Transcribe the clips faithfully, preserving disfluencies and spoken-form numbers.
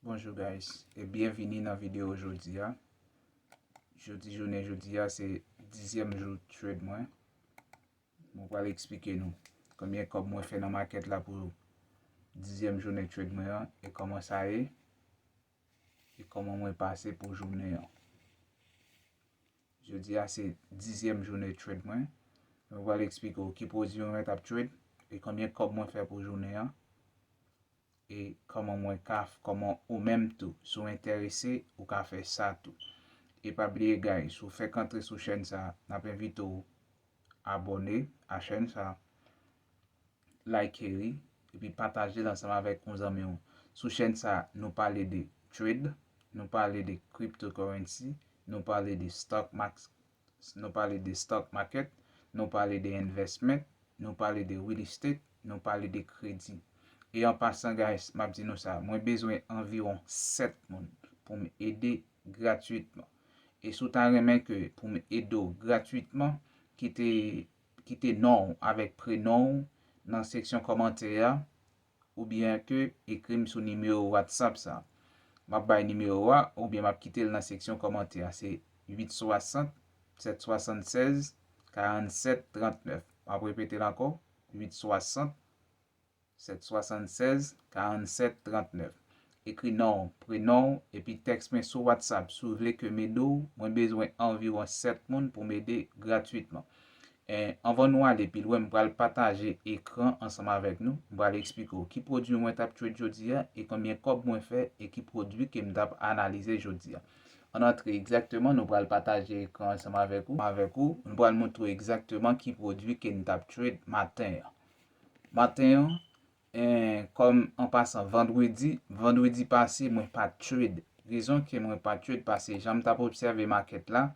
Bonjou guys, e byenvini nan videyo jodi a. Jodi, jounen jodi a, se dizyèm jou trade mwen. Mwen pral eksplike nou konbyen kòb mwen fè nan makèt la pou dizyèm jounen trade mwen an, e kòman sa ye, e kòman mwen pase pou jounen an. Jodi a se dizyèm jounen trade mwen. Mwen pral eksplike w ki pwodui mwen t ap trade e konbyen kòb mwen fè pou jounen an. E kòman mwen ka, kòman ou menm tou, si w enterese, ou ka fè sa tou. E pa bliye guys, si w fèk antre sou chèn sa, n ap envite w abòne a chèn sa, like li, epi pataje l ansanm avèk yon zanmi w. Sou chèn sa, nou pale de trade, nou pale de cryptocurrency, nou pale de stock market, nou pale de stock market, nou pale de investment, nou pale de real estate, nou pale de kredi. E an pasan guys, m ap di nou sa, mwen bezwen anviwon sèt moun pou m ede gratwitman. E si w ta renmen ke pou m ede w gratwitman, kite, kite non w avèk prenon w nan seksyon kòmantè a, oubyen ke ekri m sou nimewo WhatsApp sa. M ap bay nimewo a, oubyen m ap kite l nan seksyon kòmantè a. Se uit swasant, sèt swasannsèz, karannsèt, trannèf. M ap repete l ankò, uit swasant, sèt swasannsèz, karannsèt, trannèf. Ekri non w, prenon w, epi tèks mwen sou WhatsApp si w vle ke m ede w. Mwen bezwen anviwon sèt moun pou m ede gratwitman. E, anvan nou ale pi lwen, m pral pataje ekran ansanm avèk nou. M pral eksplike w ki pwodui mwen t ap trade jodi a e konbyen kòb mwen fè e ki pwodui ke m t ap analize jodi a. Ann antre egzakteman, nou pral pataje ekran ansanm avèk ou, avèk ou. Nou pral montre w egzakteman ki pwodui ke m t ap trade maten an. Maten an, e, kòm an pasan, vandredi, vandredi pase, mwen pa t trade. Rezon ke mwen pa t trade, paske jan m t ap obsève makèt la,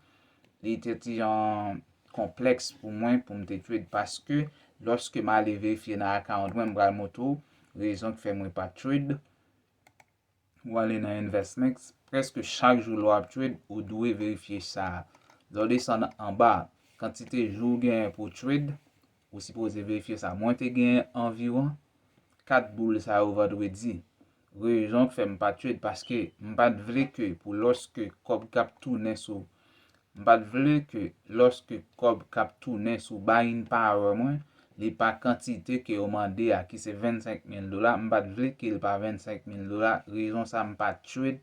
li te ti jan konplèks pou mwen pou m te trade, paske lòske m ale verifye nan account mwen, m pral montre w rezon ki fè mwen pa t trade. Ou ale nan investments, prèske chak jou lè w ap trade, ou dwe verifye sa. Lè w desann anba, kantite jou w genyen pou w trade, ou sipoze verifye sa. Mwen te genyen anviwon kat boul sa yo vandredi. Rezon k fè m pa t trade, paske m pa t vle ke pou lòske kòb k ap tounen sou, m pa t vle ke lòske kòb k ap tounen sou buying power mwen, li pa kantite ke yo mande a, ki se vennsenk mil dola, m pa t vle ke l pa vennsenk mil dola. Rezon sa m pa t trade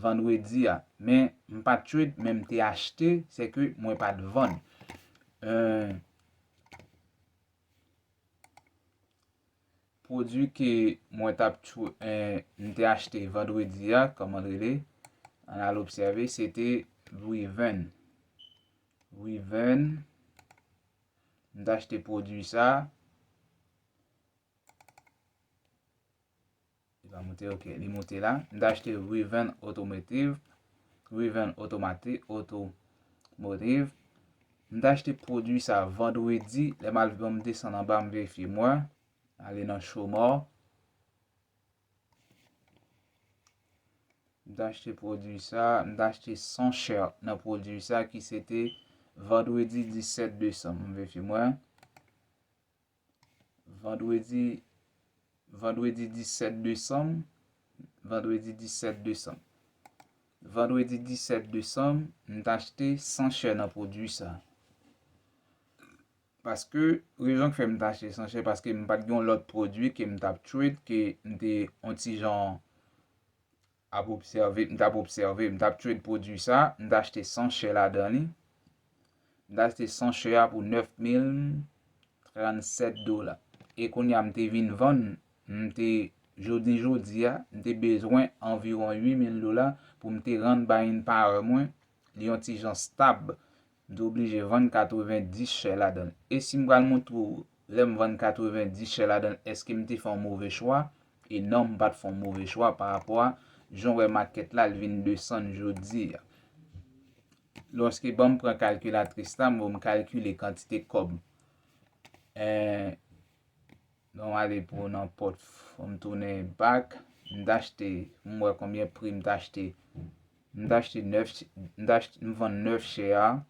vandredi a. Men m pa t trade, men m te achte, se ke mwen pa t vann. E, pwodui ke mwen t ap tchou-, e, m te achte vandredi a, kòman l rele? Ann al obsève, se te Riven. Riven. M t achte pwodui sa. Li pa moute, ok, li moute la. M t achte Riven Automotive. Riven Automati-, Automotive. M t achte pwodui sa vandredi. Lè m al, bon, m desann anba, m verifye m wè. Ale nan Show More. M t achte pwodui sa, m t achte san share nan pwodui sa ki se te vandredi disèt desanm. M verifye m wè. Vandredi, vandredi disèt desanm, vandredi disèt desanm. Vandredi disèt desanm, m t achte san share nan pwodui sa. Paske, rezon k fè m t achte san share, paske m pa t gen yon lòt pwodui ke m t ap trade, ke m te yon ti jan ap obsève, m t ap obsève, m t ap trade pwodui sa, m t achte san share ladan li. M t achte san share a pou nèf mil trannsèt dola. E kounye a m te vin vann, m te, jodi, jodi a, m te bezwen anviwon uit mil dola pou m te rann buying power mwen, li yon ti jan stab. M te oblije vann katrevenndis share ladan l. E si m pral montre w, lè m vann katrevenndis share ladan l, èske m te fè yon move chwa? E non, m pa t fè yon move chwa pa rapò a jan w wè makèt la, l vin desann jodi a. Lòske ban m pran kalkilatris la, m, m kalkile kantite kòb. E, Donk, m ale pou nan pòt, fò m tounen back. M t achte, m wè konbyen pri m t achte. M t achte nèf, m t achte, m vann nèf share.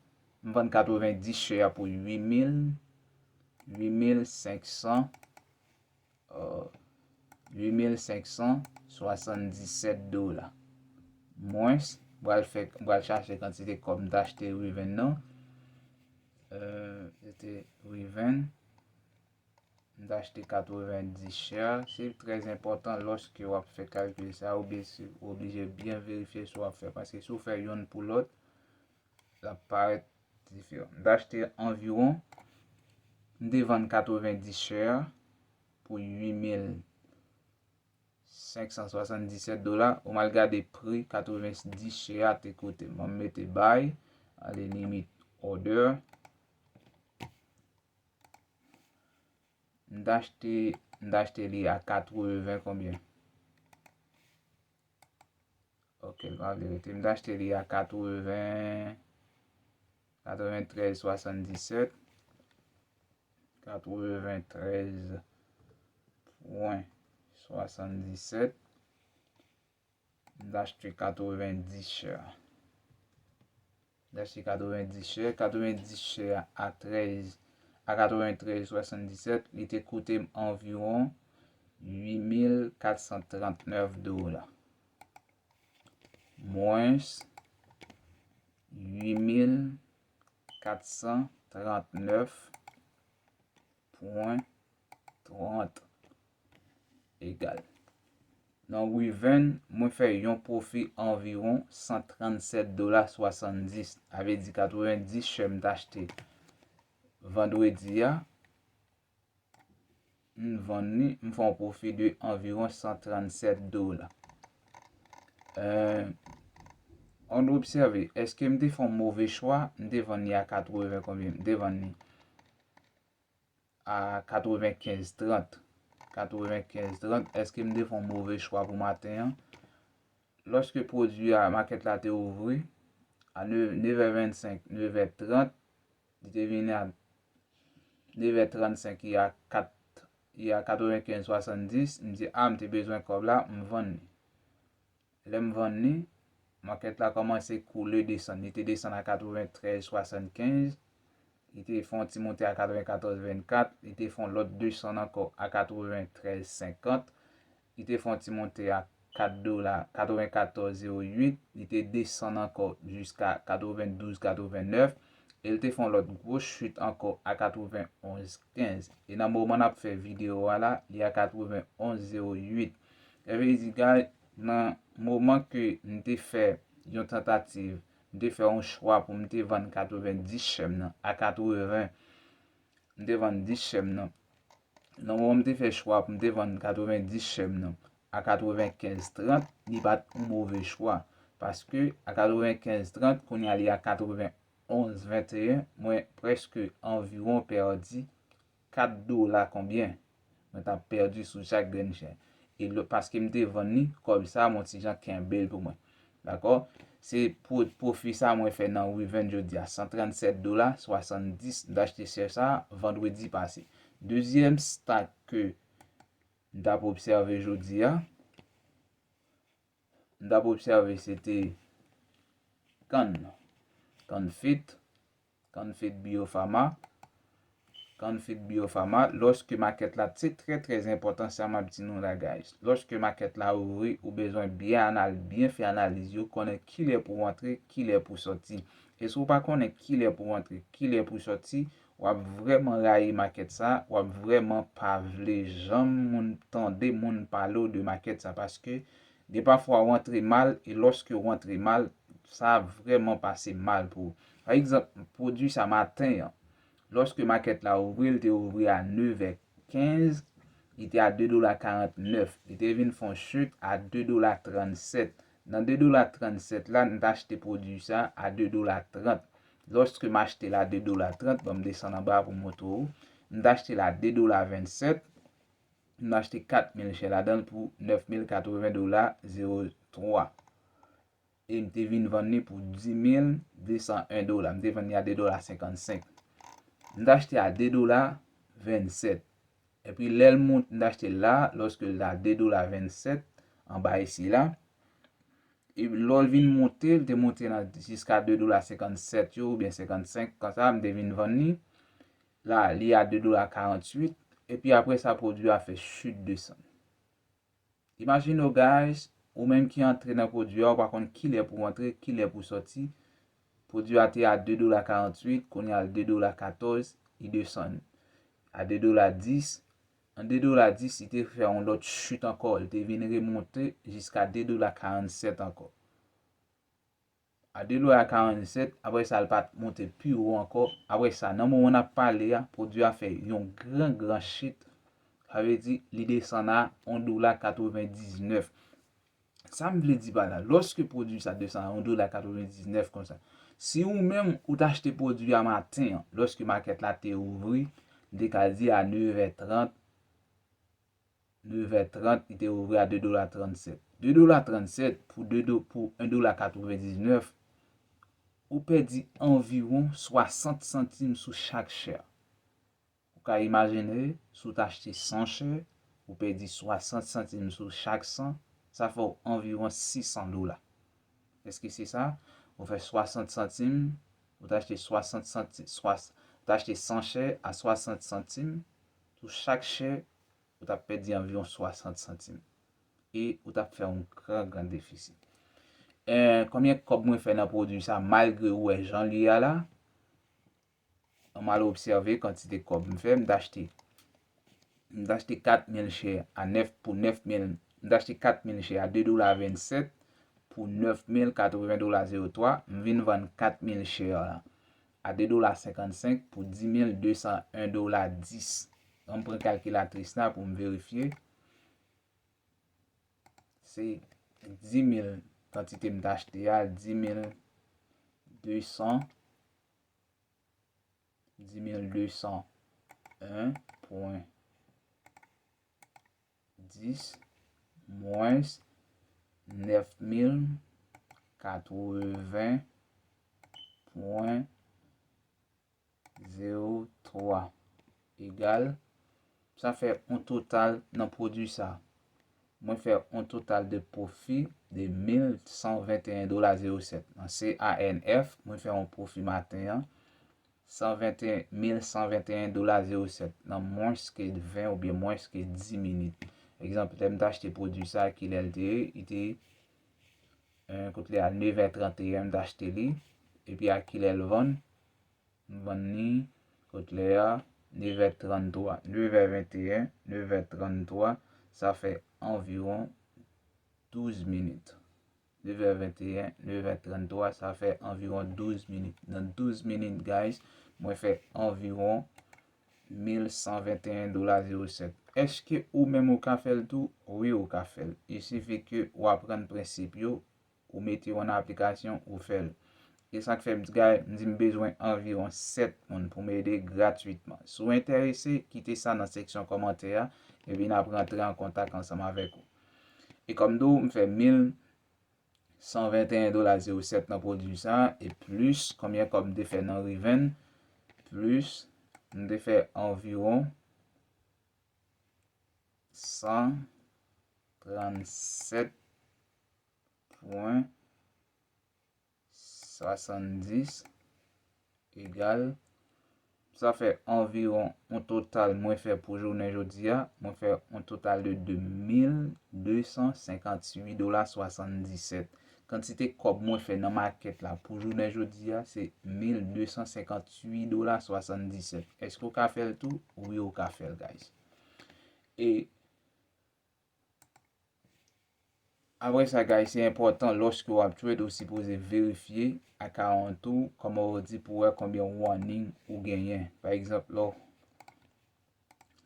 M vann katrevenndis share pou uit mil, uit mil senk san, euh, uit mil senk san swasanndisèt dola. Mwens, m pral fè, m pral chache kantite kòb m t achte Riven nan. Euh, se te Riven. M t achte katrevenndis share. Se trè enpòtan lòske w ap fè kalkil sa, ou byen si, ou oblije byen verifye sa w ap fè. Paske si w fè youn pou lòt, l ap parèt diferan. M t achte anviwon, m te vann katrevenndis share pou uit mil senk san swasanndisèt dola. Ou m al gade pri katrevenndis share a te koute. Mwen m mete buy, ale limit order. M t achte, m t achte li a katreven konbyen? Ok, l pa vle rete. M t achte li a katreven, katreventrèz swasanndisèt. Katreventrèz pwen swasanndisèt. M t achte katrevenndis share. M t achte katrevenndis share. Katrevenndis share a trèz, a katreventrèz swasanndisèt, li te koute m anviwon uit mil kat san trannèf dola. Mwens uit mil kat san trannèf pwen trant egal. Nan Riven, mwen fè yon pwofi anviwon san trannsèt dola swasanndis. Sa vle di katrevenndis share m t achte vandredi a, m vann li, m fè yon pwofi de anviwon san trannsèt dola. Euh, ann obsève, èske m te fè yon move chwa? M te vann li a katreven konbyen? M te vann li a katrevenkenz trant. Katrevenkenz trant, èske m te fè yon move chwa pou maten an? Lòske pwodui a, makèt la te ouvri a ne-, nevè vennsenk, nevè trant, li te vini a nevè trannsenk, li a kat, li a katrevenkenz swasanndis, m di, a, m te bezwen kòb la, m vann li. Lè m vann li, makèt la kòmanse koule desann. Li te desann a katreventrèz swasannkenz, li te fè yon ti monte a katrevenkatòz vennkat, li te fè yon lòt desann ankò a katreventrèz senkant, li te fè yon ti monte a kat dola, katrevenkatòz zewo uit, li te desann ankò jiska katrevendouz katrevennèf, e li te fè yon lòt gwo chit ankò a katrevenonz kenz. E nan moman n ap fè videyo a la, li a katrevenonz zewo uit. Sa vle di, guys, nan moman ke m te fè yon tantativ, m te fè yon chwa pou m te vann katrevendis share m nan a katreven, m te vann dis share m nan. Nan moman m te fè chwa pou m te vann katrevendis share m nan a katrevenkenz trant, li pa t yon move chwa. Paske a katrevenkenz trant, kounye a li a katrevenonz venteyen, mwen prèske anviwon pèdi kat dola konbyen mwen t ap pèdi sou chak grenn share. E lò, paske m te vann li, kòb sa, m yon ti jan kenbe l pou mwen. Dakò? Se pwo-, pwofi sa mwen fè nan Riven jodi a, san trannsèt dola swasanndis, m t achte share sa vandredi pase. Dezyèm stock ke m t ap obsève jodi a, m t ap obsève se te Can, Can-Fite, Can-Fite Biopharma, Can-Fite Biopharma, lòske makèt la, se trè, trè enpòtan sa m ap di nou la, guys. Lòske makèt la ouvri, ou bezwen byen anal-, byen fè analiz yo, konnen kilè pou w antre, kilè pou w sòti. E si w pa konnen kilè pou w antre, kilè pou w sòti, w ap vrèman rayi makèt sa, w ap vrèman pa vle janm moun tande moun pale w de makèt sa, paske gen pafwa w antre mal, e lòske w antre mal, sa vrèman pase mal pou ou. Pa egzanp, pwodui sa maten an, lòske makèt la ouvri, l te ouvri a nevè kenz, li te a de dola karantnèf, li te vin fè yon chit a de dola trannsèt. Nan de dola trannsèt la, m t achte pwodui sa a de dola trant. Lòske m achte l a de dola trant, ban m desann anba pou m montre w, m t achte l a de dola vennsèt, m achte kat mil share ladan l pou nèf mil katreven dola zewo twa. E m te vin vann li pou dis mil de san en dola. M te vann li a de dola senkannsenk. M t achte a de dola vennsèt. Epi lè l mont, m t achte l la, lòske l a de dola vennsèt anba isi la. E lè l vin monte, l te monte nan jiska de dola senkannsèt yo oubyen senkannsenk, konsa, m te vin vann li. La, li a de dola karantuit. Epi apre sa, pwodui a fè chit desann. Imajine w, guys, ou menm ki antre nan pwodui a, ou pa konn kilè pou w antre, kilè pou w sòti. Pwodui a te a de dola karanntuit, kounye a l de dola katòz, li desann a de dola dis. An de dola dis, li te fè yon lòt chit ankò, li te vin remonte jiska de dola karannsèt ankò. A de dola karannsèt, apre sa, l pa t monte pi wo ankò. Apre sa, nan moman n ap pale a, pwodui a fè yon gran, gran chit. Sa vle di, li desann a yon dola katrevendiznèf. Sa m vle di pa la, lòske pwodui sa desann a yon dola katrevendiznèf konsa, si ou menm ou t achte pwodui a maten an, lòske makèt la te ouvri, m te ka di a nevè trant, nevè trant, li te ouvri a de dola trannsèt. De dola trannsèt pou de do, pou yon dola katrevendiznèf, ou pèdi anviwon swasant santim sou chak share. Ou ka imajine, si w t achte san share, ou pèdi swasant santim sou chak san, sa fè w anviwon sis san dola. Èske se sa? Ou fè swasant santim, ou t achte swasant santi-, swas-, ou t achte san share a swasant santim, sou chak share, ou t ap pèdi anviwon swasant santim. E ou t ap fè yon gran, gran defisi. E, konbyen kòb mwen fè nan pwodui sa, malgre ou wè jan li ye a la? Ann al obsève kantite kòb m fè, m t achte, m t achte kat mil share a nèf pou nèf mil, m t achte kat mil share a de dola vennsèt pou nèf mil katreven dola zewo twa, m vin vann kat mil share la a de dola senkannsenk pou dis mil de san en dola dis. Ann pran kalkilatris la pou m verifye. Se dis mil kantite m t achte a, dis mil de san, dis mil de san en pwen dis mwens nèf mil katreven pwen zewo twa egal, sa fè yon total nan pwodui sa. Mwen fè yon total de pwofi de mil san venteyen dola zewo sèt. Nan C A N F, mwen fè yon pwofi maten an, san venteyen, mil san venteyen dola zewo sèt, nan mwens ke ven oubyen mwens ke dis minit. Egzanp, lè m t achte pwodui sa, kilè l te ye, li te, e, kote l ye a, nevè tranteyen, m t achte li, epi a kilè l vann, m vann li, kote l ye a, nevè tranntwa, nevè venteyen, nevè tranntwa, sa fè anviwon douz minit. Nevè venteyen, nevè tranntwa, sa fè anviwon douz minit. Nan douz minit, guys, mwen fè anviwon mil san venteyen dola zewo sèt. Èske ou menm ou ka fè l tou? Wi, ou ka fè l. Il sifi ke ou aprann prensip yo, ou mete yo an aplikasyon, ou fè l. E sa k fè m di, guys, m di m bezwen anviwon sèt moun pou m ede gratwitman. Si w enterese, kite sa nan seksyon kòmantè a, epi n ap rantre an kontak ansanm avèk ou. E kòm m di w, m fè mil san venteyen dola zewo sèt nan pwodui sa, e plis konbyen kòb m te fè nan Riven, plis m te fè anviwon san trannsèt pwen swasanndis egal, sa fè anviwon yon total mwen fè pou jounen jodi a, mwen fè yon total de de mil de san senkantuit dola swasanndisèt. Kantite kòb mwen fè nan makèt la pou jounen jodi a, se mil de san senkantuit dola swasanndisèt. Èske w ka fè l tou? Wi, ou ka fè l, guys. E Apre sa, guys, se enpòtan lòske w ap trade, ou sipoze verifye account ou, kòman w di, pou wè konbyen warning ou genyen. Pa egzanp, lè w,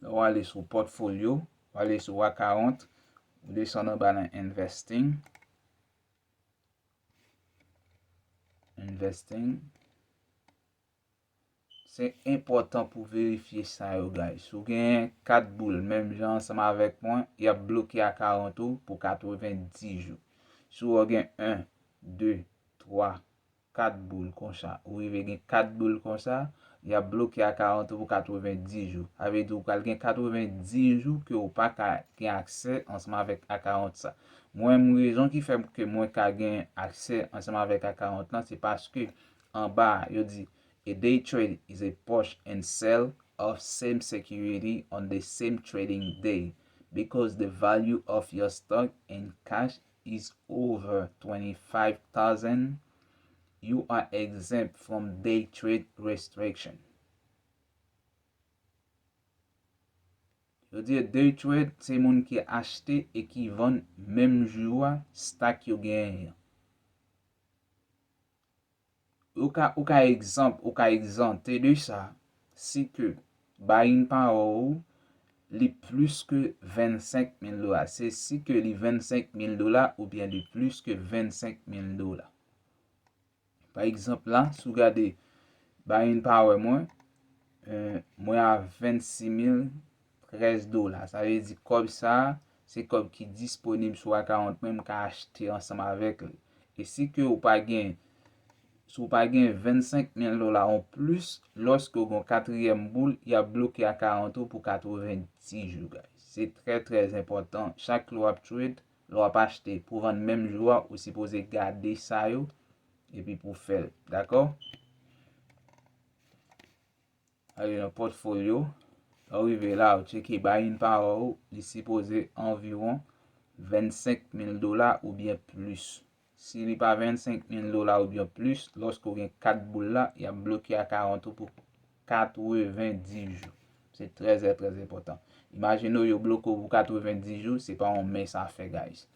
lè w ale sou portfolio, w ale sou account, ou desann anba nan investing. Investing. Se enpòtan pou verifye sa yo, guys. Si w genyen kat boul, menm jan ansanm avèk mwen, y ap bloke account ou pou katrevenndis jou. Si w gen en, de, twa, kat boul konsa, ou rive gen kat boul konsa, y ap bloke account ou pou katrevenndis jou. Sa vle di w pral gen katrevenndis jou ke w pa ka gen aksè ansanm avèk account sa. Mwen menm, rezon ki fè ke mwen ka gen aksè ansanm avèk account lan, se paske anba a, yo di, "A day trade is a push and sell of same security on the same trading day, Because the value of your stock in cash is over twenty-five thousand, you are exempt from day trade restriction. Yo di day trade, se moun ki achte e ki vann menm jou a stock yo genyen an. Ou ka, ou ka egzanp, ou ka egzante de sa, si ke buying power ou li plis ke vennsenk mil dola. Se si ke li vennsenk mil dola oubyen li plis ke vennsenk mil dola. Pa egzanp la, si w gade buying power mwen, eh, mwen a vennsis mil trèz dola. Sa vle di kòb sa a, se kòb ki disponib sou akawont mwen, m ka achte ansanm avèk li. E si ke w pa gen, si w pa gen vennsenk mil dola ou plis, lòske w gen yon katriyèm boul, y ap bloke akawont ou pou katrevenndis jou, guys. Se trè, trè enpòtan. Chak lè w ap trade, lè w ap achte pou vann menm jou a, ou sipoze gade sa yo, epi pou fè l. Dakò? Ale nan pòtfolyo. Lè w rive la, ou tcheke buying power ou, li sipoze anviwon vennsenk mil dola oubyen plis. Si li pa vennsenk mil dola oubyen plis, lòske w gen kat boul la, y ap bloke akawont ou pou katrevenndis jou. Se trè, trè, trè enpòtan. Imajine w yo bloke w pou katrevenndis jou, se pa yon mens afè, guys.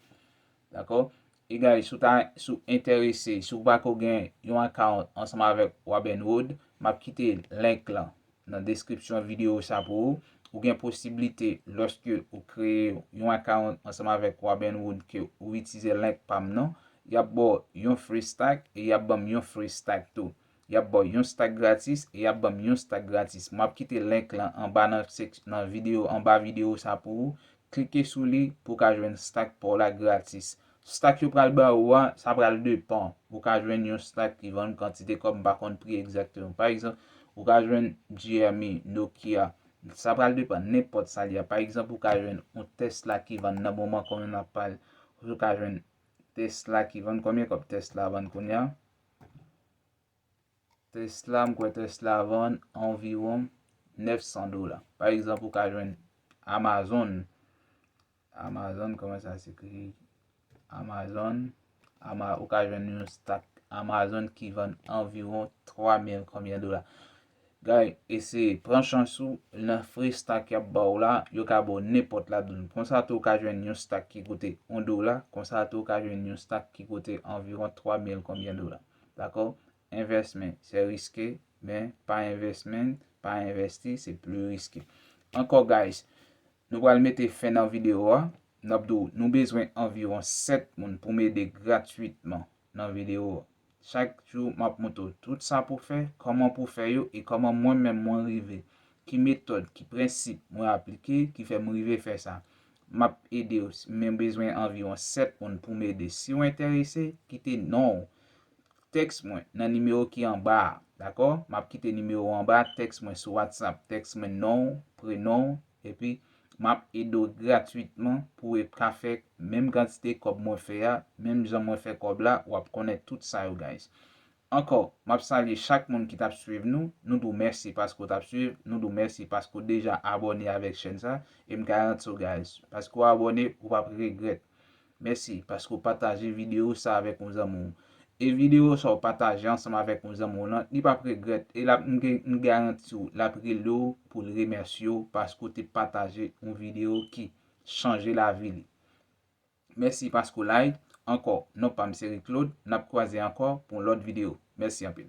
Dakò? E guys, si w ta, si w enterese, si w pako gen yon akawont ansanm avèk Robinhood, m ap kite link lan nan deskripsyon videyo sa pou ou. Ou gen posiblite, lòske ou kreye yon akawont ansanm avèk Robinhood, ke ou itilize link pa m nan, y ap ba w yon free stack e y ap ban m yon free stack tou. Y ap ba w yon stack gratis e y ap ban m yon stack gratis. M ap kite link lan anba nan sek-, nan videyo, anba videyo sa pou ou. Klike sou li pou w ka jwenn stack pa w la gratis. Stack yo pral ba ou a, sa pral depann. Ou ka jwenn yon stack ki vann kantite kòb, m pa konn pri egzakteman. Pa egzanp, ou ka jwenn G M E, Nokia. Sa pral depann nenpòt sa li a. Pa egzanp, ou ka jwenn yon Tesla ki vann nan moman kounye a n ap pale. Ou ka jwenn Tesla ki vann, konbyen kòb Tesla vann kounye a? Tesla, m kwè Tesla vann anviwon nèf san dola. Pa egzanp, ou ka jwenn Amazon. Amazon, kòman sa se ekri? Amazon. Ama-, ou ka jwenn yon stack Amazon ki vann anviwon twa mil konbyen dola. Guy, eseye pran chans ou nan free stack y ap ba w la, yo ka ba w nenpòt ladan l. Konsa tou, ou ka jwenn yon stack ki koute yon dola, konsa tou, ou ka jwenn yon stack ki koute anviwon twa mil konbyen dola. Dakò? Investment, c'est risqué, men pa investment, pa envèsti, se pli riske. Ankò, guys, nou pral mete fen nan videyo a. N ap di w, nou bezwen anviwon sèt moun pou m ede gratwitman nan videyo a. Chak jou, m ap montre w tout sa pou fè, kòman pou fè yo, e kòman mwen menm mwen rive. Ki metòd, ki prensip mwen aplike, ki fè m rive fè sa. M ap ede w, men m bezwen anviwon sèt moun pou m ede. Si w enterese, kite non w. Tèks mwen nan nimewo ki anba a, dakò? M ap kite nimewo anba, tèks mwen sou WhatsApp, tèks mwen non w, prenon w, epi m ap ede w gratwitman pou w ka fè menm kantite kòb mwen fè a, menm jan mwen fè kòb la, w ap konnen tout sa yo, guys. Ankò, m ap salye chak moun ki t ap swiv nou, nou di w mèsi paske w t ap swiv, nou di w mèsi paske w deja abòne avèk chèn sa, e m garanti w, guys, paske w abòne, ou p ap regrèt. Mèsi paske w pataje videyo sa avèk yon zanmi w. E videyo sa w pataje ansanm avèk yon zanmi w lan, li p ap regrèt. E l ap, m gen, m garanti w, l ap rele w pou l remèsye w paske w te pataje yon videyo ki chanje lavi li. Mèsi paske w like. Ankò, non pa m se Rick Claude. N ap kwaze ankò pou yon lòt videyo. Mèsi anpil.